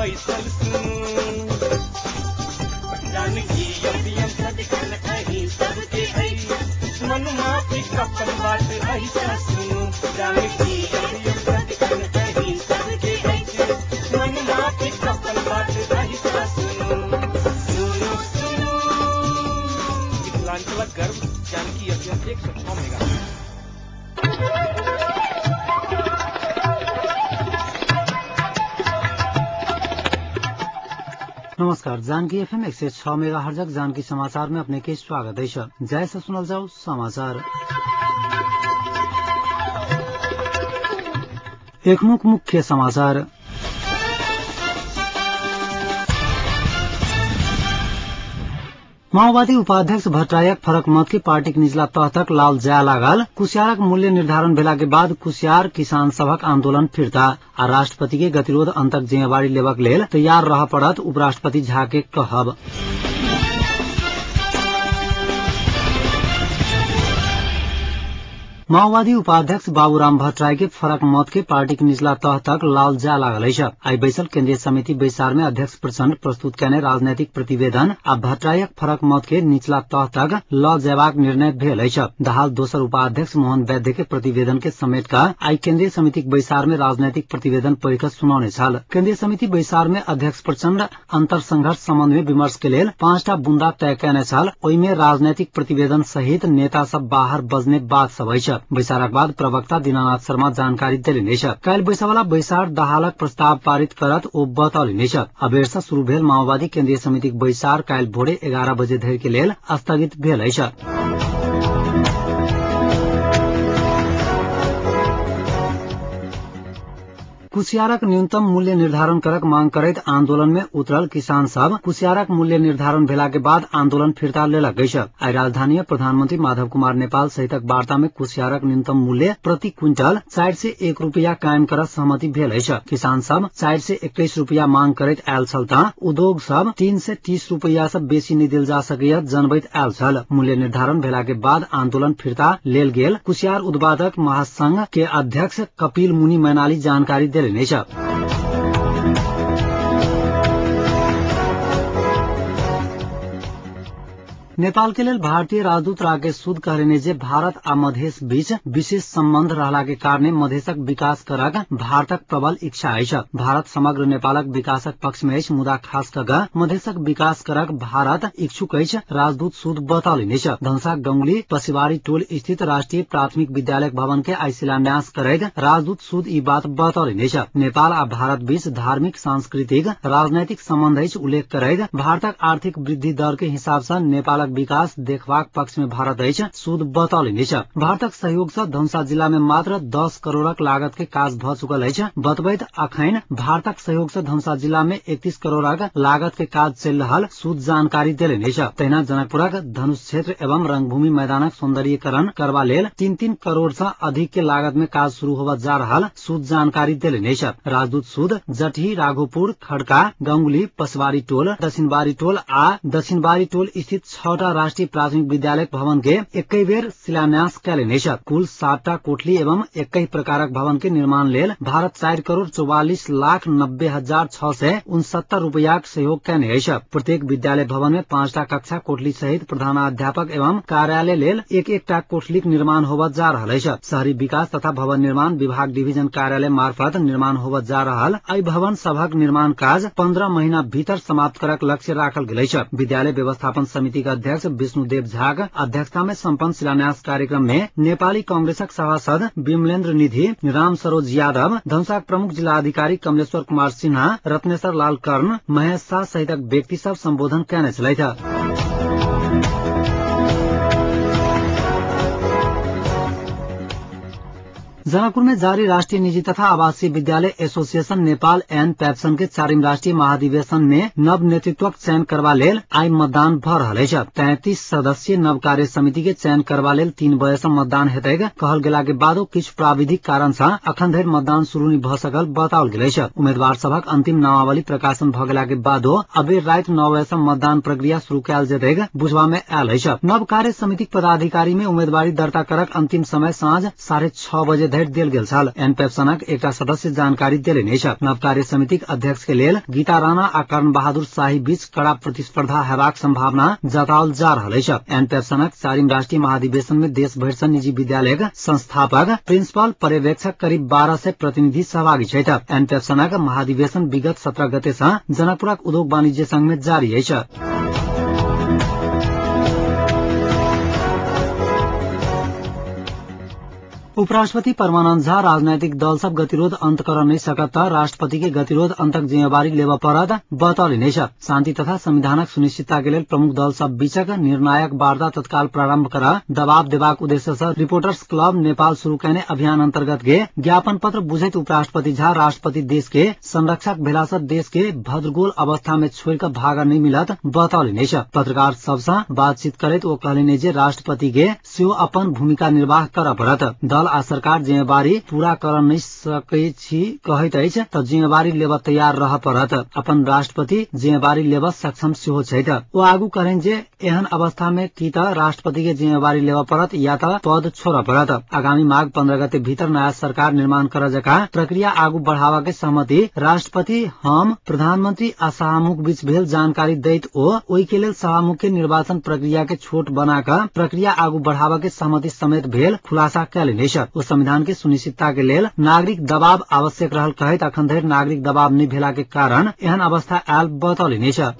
बैसल सुनू। जानकी एफएम सदिखन अहीं सबके अछि, मनमाफिक अपन बात अहिसँ सुनू। जानकी एफएम सदिखन अहीं सबके अछि, मनमाफिक अपन बात अहिसँ सुनू। सुनू सुनू मिथिलांचलक गर्व जानकी एफएम 106 मेगा। नमस्कार, जानकी एफएम 106 मेगा हर्जक जानकी समाचार में अपने के स्वागत है। जय से सुनल जाओ समाचार। एकमुख मुख्य समाचार। माओवादी उपाध्यक्ष भट्टराईक फरक मत के पार्टीक निचला तह तक लाल जाय लागल। कुसियारक मूल्य निर्धारण भेला के बाद कुसियार किसान सभक आंदोलन फिरता आ राष्ट्रपति के गतिरोध अंतक जिम्मेवारी लेबक लेल तैयार रह पड़त उपराष्ट्रपति झा के कहब। माओवादी उपाध्यक्ष बाबूराम भट्टराई के फरक मत के पार्टी के निचला तह तक लाल जा लागल अछि। आई बैसल केन्द्रीय समिति बैसार में अध्यक्ष प्रचण्ड प्रस्तुत कयने राजनैतिक प्रतिवेदन आ भट्टराईक फरक मत के निचला तह तक ल जयबाक निर्णय भेल अछि। दाहाल दोसर उपाध्यक्ष मोहन वैद्य के प्रतिवेदन के समेट क आई केन्द्रीय समितिक बैसार में राजनैतिक प्रतिवेदन पढ़ि क सुनौने छल। केन्द्रीय समिति बैसार में अध्यक्ष प्रचण्ड अंतर संघर्ष सम्बन्ध में विमर्श के लेल 5टा बुंदा तय कयने छल। ओहि में राजनैतिक प्रतिवेदन सहित नेता सब बाहर बजने बात सब अछि। बैसारक बाद प्रवक्ता दीनानाथ शर्मा जानकारी देलनि अछि। काल्हि बैसवाला बैसार दाहालक प्रस्ताव पारित करत ओ बतौलनि अछि। अबेर सँ शुरू भेल माओवादी केन्द्रीय समितिक बैसार काल्हि भोरे 11 बजे धरि के लेल स्थगित भेल अछि। कुसियारक न्यूनतम मूल्य निर्धारण करक मांग करैत आंदोलन में उतरल किसान सब कुसियारक मूल्य निर्धारण भेला के बाद आंदोलन फिर्ता लेलक अछि। आई राजधानी में प्रधानमंत्री माधव कुमार नेपाल सहितक वार्ता में कुसियारक न्यूनतम मूल्य प्रति क्विंटल 401 रुपया कायम करत सहमति भेल अछि। किसान सब 421 रुपया मांग करैत आयल छल त उद्योग सब 330 रुपया से बेसी नहि देल जा सकैया जनबैत आयल छल। मूल्य निर्धारण भेला के बाद आंदोलन फिर्ता लेल गेल कुसियार उत्पादक महासंघ के अध्यक्ष कपिल मुनि मैनाली जानकारी देलनि। नेपाल के लेल भारतीय राजदूत राकेश सूद कहलनि जे भारत आ मधेश बीच विशेष संबंध रहला के कारणे मधेशक विकास करक भारतक प्रबल इच्छा अछि। भारत समग्र नेपालक विकासक पक्ष में अछि, मुदा खास क मधेशक विकास करक भारत इच्छुक अछि, राजदूत सूद बतौलनि अछि। धनसा गंगुली पसिवारी टोल स्थित राष्ट्रीय प्राथमिक विद्यालय भवन के आई शिलान्यास करैत राजदूत सूद ई बात बतौलनि अछि। नेपाल आ भारत बीच धार्मिक, सांस्कृतिक, राजनैतिक संबंध अछि उल्लेख करैत भारतक आर्थिक वृद्धि दर के हिसाब सँ नेपाल विकास देखबाक पक्ष में भारत अछि, सूद बतौलनि अछि। भारतक सहयोग सँ धनुषा जिला में मात्र 10 करोड़क लागत के काज भ चुकल अछि बतबैत अखन भारतक सहयोग सँ धनुषा जिला में 31 करोड़क लागत के काज चलि रहल सूद जानकारी देलनि अछि। तहिना जनकपुरक धनुष क्षेत्र एवं रंगभूमि मैदानक सौंदर्यीकरण करबा लेल 3-3 करोड़ सँ अधिक के लागत में काज शुरू होबय जा रहल सूद जानकारी देलनि अछि। राजदूत सूद जटही, राघोपुर, खड़का, गंगुली, पसवारी टोल, दक्षिणबारी टोल आ दक्षिणबारी टोल स्थित 6टा राष्ट्रीय प्राथमिक विद्यालय भवन के एकै बेर शिलान्यास कयलनि अछि। कुल 7टा कोठली एवं 21 प्रकारक भवन के निर्माण लेल भारत 4,44,90,669 रुपयाक सहयोग कयने अछि। प्रत्येक विद्यालय भवन में 5टा कक्षा कोठली सहित प्रधानाध्यापक एवं कार्यालय लेल 1-1टा कोठलीक निर्माण होबय जा रहल अछि। शहरी विकास तथा भवन निर्माण विभाग डिवीजन कार्यालय मार्फत निर्माण होबय जा रहल एहि भवन सभक निर्माण काज 15 महीना भीतर समाप्त करक लक्ष्य राखल गेल अछि। विद्यालय व्यवस्थापन समिति के अध्यक्ष विष्णुदेव झाक अध्यक्षता में सम्पन्न शिलान्यास कार्यक्रम में नेपाली कांग्रेसक सभासद विमलेन्द्र निधि, राम सरोज यादव, धनुषाक प्रमुख जिलाधिकारी कमलेश्वर कुमार सिन्हा, रत्नेश्वर लाल कर्ण, महेश शाह सहितक व्यक्ति सब सम्बोधन कयने छलथि। जनकपुर में जारी राष्ट्रीय निजी तथा आवासीय विद्यालय एसोसिएशन नेपाल एन पैप्सन के 4 राष्ट्रीय महाधिवेशन में नव नेतृत्वक चयन करबा लेल आई मतदान भ रहल अछि। 33 सदस्यीय नव कार्य समिति के चयन करबा लेल 3 बजे सँ मतदान हेतैक कहल गेला के बादो किछु प्राविधिक कारण सँ अखन धरि मतदान शुरू नहि भ सकल बताओल गेल अछि। उम्मीदवार सभक अंतिम नामावली प्रकाशन भ गेला के बादो अबेर राति 9 बजे सँ मतदान प्रक्रिया शुरू कयल जेतैक बुझबा में आयल अछि। नव कार्य समितिक पदाधिकारी में उम्मीदवारी दर्ता करक अंतिम समय साँझ 6:30 बजे धरि देल गेल छल। एनपेप्सनक एकटा सदस्य जानकारी देलनि अछि। नव कार्य समितिक अध्यक्ष के लेल गीता राणा आ कर्ण बहादुर शाही बीच कड़ा प्रतिस्पर्धा हेबाक संभावना जताओल जा रहल अछि। एनपेप्सनक चारिम राष्ट्रीय महाधिवेशन में देश भरि सँ निजी विद्यालयक संस्थापक, प्रिंसिपल, पर्यवेक्षक करीब 1200 प्रतिनिधि सहभागी छथि। एनपेप्सनक महाधिवेशन विगत 17 गते सँ जनकपुरक उद्योग वाणिज्य संघ में जारी अछि। उपराष्ट्रपति परमानन्द झा राजनैतिक दल सब गतिरोध अन्त कर नहि सकत त राष्ट्रपति के गतिरोध अन्तक जिम्मेवारी लेब परत बतौलनि अछि। शान्ति तथा संविधानक सुनिश्चितता के लेल प्रमुख दल सब बीचक निर्णायक वार्ता तत्काल प्रारम्भ कर दबाव देबाक उद्देश्य सँ रिपोर्टर्स क्लब नेपाल शुरू कयने अभियान अन्तर्गत के ज्ञापन पत्र बुझैत उपराष्ट्रपति झा राष्ट्रपति देश के संरक्षक भेला सँ देश के भद्रगोल अवस्था में छोड़ कर भाग नहि मिलत बतौलनि अछि। पत्रकार सब सँ बातचीत करैत ओ कहलनि जे राष्ट्रपति के सेहो अपन भूमिका निर्वाह कर पड़त। दल आ सरकार जिम्मेवारी पूरा कर नहि सकै छी कहैत अछि त जिम्मेवारी लेब तैयार रह पड़त। अपन राष्ट्रपति जिम्मेवारी लेब सक्षम सेहो छथि। ओ आगू कहलनि जे एहन अवस्था में की त राष्ट्रपति के जिम्मेवारी लेब पड़त या त पद छोड़ पड़त। आगामी माघ 15 गते भीतर नयाँ सरकार निर्माण कर जका प्रक्रिया आगू बढ़ावा के सहमति राष्ट्रपति, हम, प्रधानमंत्री आ सभामुख बीच भेल जानकारी दैत ओ ओहि के लेल सभामुख के निर्वाचन प्रक्रिया के छोट बना क प्रक्रिया आगू बढ़ावा के सहमति समेत भेल खुलासा कयलनि अछि। ओ संविधान के सुनिश्चितता के लेल नागरिक दबाव आवश्यक रहल कहैत अखन धरि नागरिक दबाव नहि भेला के कारण एहन अवस्था आयल बतौलनि अछि।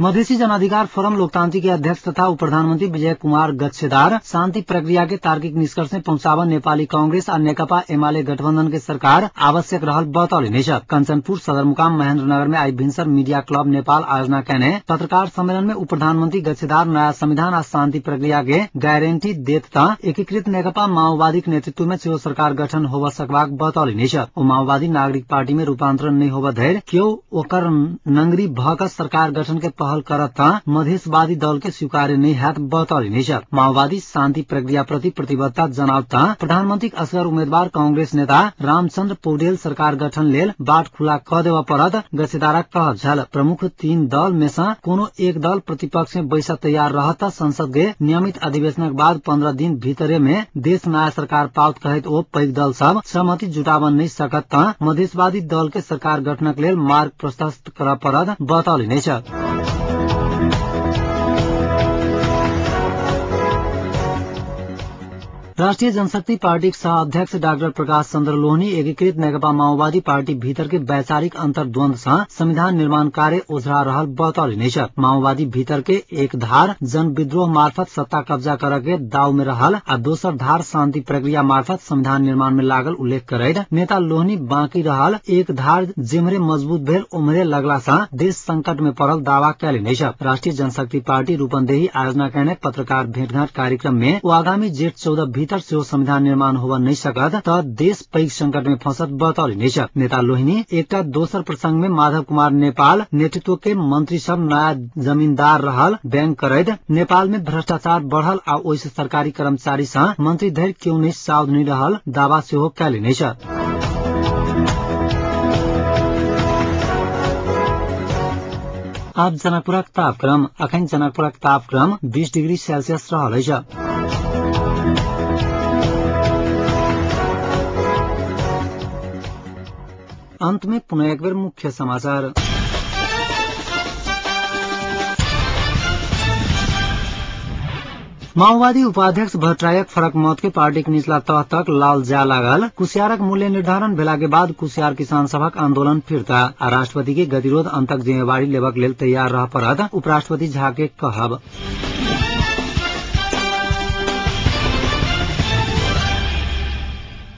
मधेसी जनाधिकार फोरम लोकतांत्रिक के अध्यक्ष तथा उप प्रधानमंत्री विजय कुमार गच्छेदार शांति प्रक्रिया के तार्किक निष्कर्ष में पहुंचावन नेपाली कांग्रेस आ नेकपा एमाले गठबंधन के सरकार आवश्यक रहल बतौलनि अछि। कंचनपुर सदरमुकाम महेंद्रनगर में आई भिनसर मीडिया क्लब नेपाल आयोजना कयने पत्रकार सम्मेलन में उप प्रधानमंत्री गच्छेदार नया संविधान आ शांति प्रक्रिया के गारंटी देत त एकीकृत नेकपा माओवादी के नेतृत्व में सेहो सरकार गठन होब सकबाक बतौलनि अछि। ओ माओवादी नागरिक पार्टी में रूपांतरण नहि होब धरि केओ ओकर नंगरी भ क सरकार गठन के पहल करत त मधेशवादी दल के स्वीकार्य नहि हैत बतौलनि अछि। माओवादी शांति प्रक्रिया प्रति प्रतिबद्धता जनावत त प्रधानमंत्री असगर उम्मीदवार कांग्रेस नेता रामचंद्र पौडेल सरकार गठन लेल बाट खुला क देबऽ पड़त गच्छेदारक कहब छल। प्रमुख 3 दल में सँ कोनो एक दल प्रतिपक्ष में बैसक तैयार रहत त संसद के नियमित अधिवेशनक बाद 15 दिन भीतरे में देश नया सरकार पाओत कहैत ओ पैघ दल सब सहमति जुटाबऽ नहि सकत त मधेशवादी दल के सरकार गठनक लेल मार्ग प्रशस्त करऽ पड़त बतौलनि अछि। राष्ट्रिय जनशक्ति पार्टीक सह अध्यक्ष डाक्टर प्रकाश चन्द्र लोहनी एकीकृत नेकपा माओवादी पार्टी भीतर के वैचारिक अंतर्द्वंद सँ संविधान निर्माण कार्य ओझरा रहल बतौलनि अछि। माओवादी भीतर के एक धार जन विद्रोह मार्फत सत्ता कब्जा कर के दाव में रहल आ दोसर धार शांति प्रक्रिया मार्फत संविधान निर्माण में लागल उल्लेख करैत नेता लोहनी बाँकी रहल एक धार जेम्हरे मजबूत भेल ओम्हरे लगला सँ देश संकट में पड़ल दावा कयलनि अछि। राष्ट्रिय जनशक्ति पार्टी रूपन्देही आयोजना कयने पत्रकार भेटघाट कार्यक्रम में ओ आगामी जेठ 14 भीतर सेहो संविधान निर्माण होब नहि सकत त देश पैघ संकट में फंसत बतौलनि अछि। नेता लोहिनी एकटा दोसर प्रसंग में माधव कुमार नेपाल नेतृत्व के मंत्री सब नया जमींदार रहल बैंक करैत नेपाल में भ्रष्टाचार बढ़ल आ ओहि से सरकारी कर्मचारी सँ मंत्री धरि केओ नहि सावध नहि रहल दावा सेहो कयलनि अछि। आब जनकपुरक तापक्रम। अखन जनकपुरक तापक्रम 20 डिग्री सेल्सियस रहल अछि। अंत में पुनः एक बेर मुख्य समाचार। माओवादी उपाध्यक्ष भट्टरायक फरक मत के पार्टीक निचला तह तक लाल जा लागल। कुसियारक मूल्य निर्धारण भेला के बाद कुसियार किसान सभक आंदोलन फिरता आ राष्ट्रपति के गतिरोध अंतक जिम्मेवारी लेबक लेल तैयार रह पड़त उपराष्ट्रपति झा के कहब।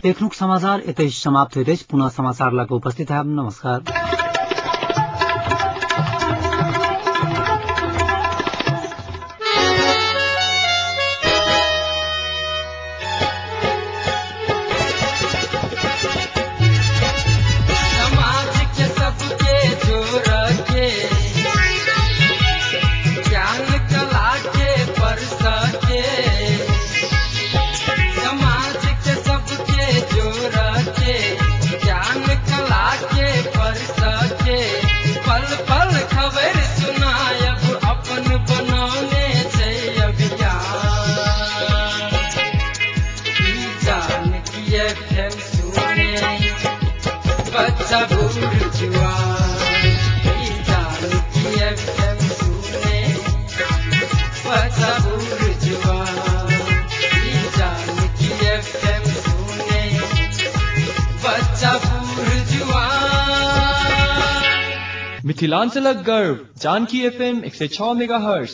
एखनुक समाचार एतै समाप्त होइत अछि। पुनः समाचार लऽ कऽ उपस्थित हैब। नमस्कार। समाज के सबके जोड़ के ज्ञान कला के परस के, समाज के सबके जोड़ के ज्ञान कला के परस मिथिलांचलक गर्व जानकी एफएम 106 मेगाहर्ट्ज।